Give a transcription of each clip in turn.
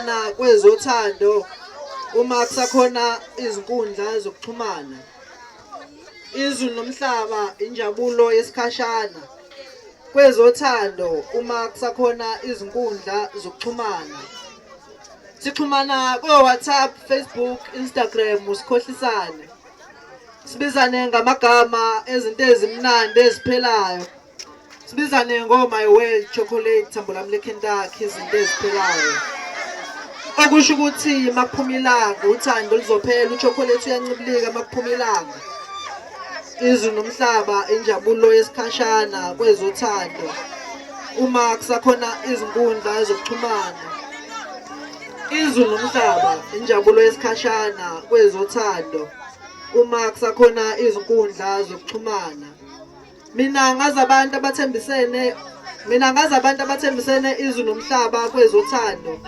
Na kwezothando uma kusakhona izinkundla zokuxhumana. Izulu nomhlaba injabulo yesikhashana. Kwezothando uma kusakhona izinkundla zokuxhumana. Sixhumana ko-WhatsApp, Facebook, Instagram sikhohlisane. Sibizane ngamagama ezinto ezimnandi eziphelayo. Sibizane ngo my world chocolate thambo lami leKentucky izinto eziphelayo. Okusho ukuthi makuphuma ilanga uthando luzophela uchocolate uyancibilika makuphuma ilanga. Izulu nomhlaba injabulo yesikhashana kwezothando. Uma kusakhona izinkundla zokuxhumana. Izulu nomhlaba injabulo yesikhashana kwezothando. Uma kusakhona izinkundla zokuxhumana. Mina ngazi abantu abathembisene mina ngazi abantu abathembisene izwi nomhlaba kwezothando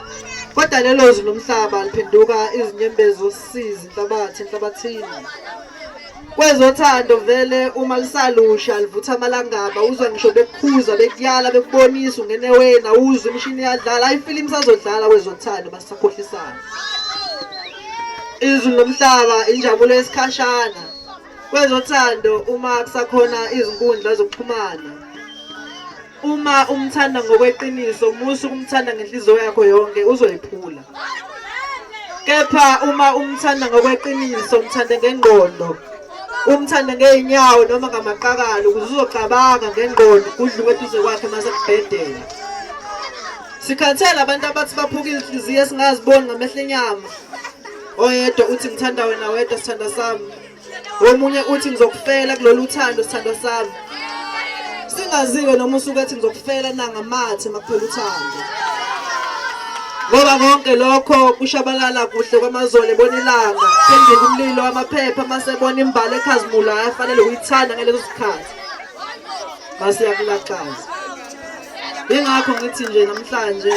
kodwa lelo zwi nomhlaba liphenduka izinyembezi zosizi inhlabathi enhlabathini kwezothando vele uma lisalusha livutha amalangaba uzwa ngisho bekukhuza bekuyala bekubonisa ungene wena uzwe imishini iyadlala ayifilimu sazodlala kwezothando basakhohlisana izwi nomhlaba injabulo yesikhashana Kwezothando uma kusakhona izinkundla zokuxhumana. Uma umthanda ngokweqiniso musa ukumthanda ngenhliziyo yakho yonke uzoyiphula. Kepha uma umthanda ngokweqiniso umthande ngengqondo. Umthande ngey'nyawo noma ngamaqakala ukuze uzocabanga ngengqondo kudluke eduze kwakhe mase kubhedela. Sikhathele abantu abathi baphuka izinhliziyo esingaziboni ngamehlo enyama. Oyedwa uthi ngithanda wena wedwa sithandwa sami. Omunye uthi ngizokufela kulolu thando sithandwa sami. Singaziwe noma usuke ethi ngizokufela nangamathe makuphela uthando. Ngoba konke lokho kushabalala kuhle kwamazolo ebona ilanga, phenduka umlilo wamaphepha mase ebona imbali ekhazimulayo afanele ukuyithanda ngaleso sikhathi. Mase yakulaxaza. Ingakho ngithi nje namhlanje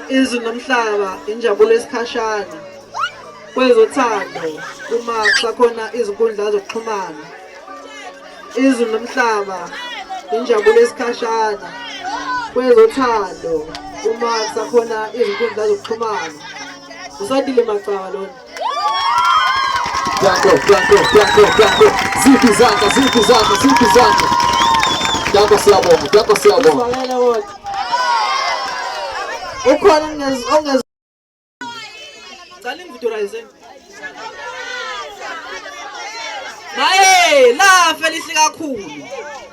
izwi nomhlaba injabulo esikhashana kwezothando uma kusakhona izinkundla zokuxhumana. Izwi nomhlaba injabulo esikhashana kwezothando uma kusakhona izinkundla zokuxhumana. Usandile Macaba lona. Danko, danko, danko, danko. Ziphi izandla, ziphi izandla, ziphi izandla. Danko siyabonga, danko siyabonga. Uzwakele kodwa. Ukhona ongez Cela ingidurayize. Maye, lafa elihle kakhulu.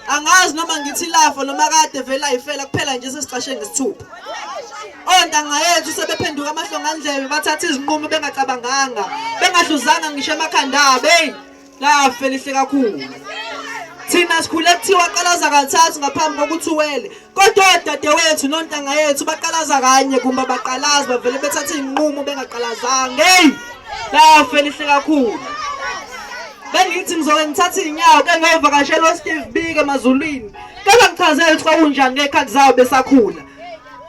Angazi noma ngithi lafa noma kade vele ayifela kuphela nje sesicashe ngesithupha. Ontanga yethu sebephenduka amahlongandlebe bathatha izinqumo bengacabanganga, bengahluzanga ngisho emakhanda abo. Hey, lafa elihle kakhulu. Thina sikhule kuthiwa qalaza kathathu ngaphambi kokuthi uwele. Kodwa odadewethu nontanga yethu baqalaza kanye kumbe baqalaza bavele bethatha izinqumo bengaqalazanga. Hey, lafa elihle kakhulu. Bengithi ngizoke ngithathe inyawo ke ngiyovakashela oSteve Biko emazulwini. Kake ngichazele ukuthi kwakunjani ngey'khathi zawo besakhula.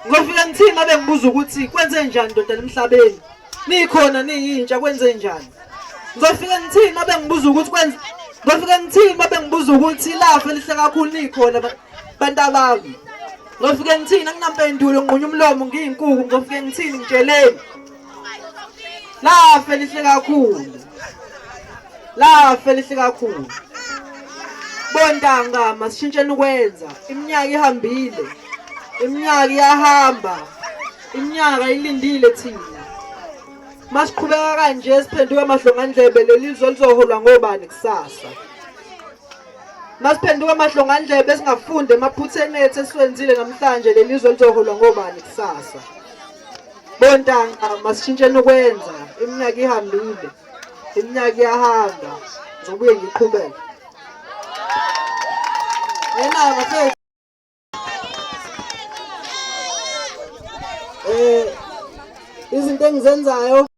Ngizofika ngithini uma bengibuza ukuthi kwenze njani ndoda emhlabeni? Nikhona niyintsha kwenze njani? Ngizofika ngithini uma bengibuza ukuthi kwenze Ngizofika ngithini uma bengibuza ukuthi lafa elihle kakhulu nikhona bantabami. Ngizofika ngithini anginampendulo ngiqunya umlomo ngiyinkuku ngizofika ngithini ngitsheleni. Lafa elihle kakhulu. Lafa elihle kakhulu. Bontanga masishintsheni ukwenza. Iminyaka ihambile. Iminyaka iyahamba. Iminyaka ilindile thina. Masiqhubeka kanje siphenduka amahlongandlebe leli zwe lizoholwa ngobani kusasa. Masiphenduka amahlongandlebe singafundi emaphutheni ethu esiwenzile namhlanje leli zwe lizoholwa ngobani kusasa. Bontanga masishintsheni ukwenza iminyaka ihambile. Iminyaka iyahamba. Ngizobuye ngiqhubeke. Yena bafethu eh izinto engizenzayo.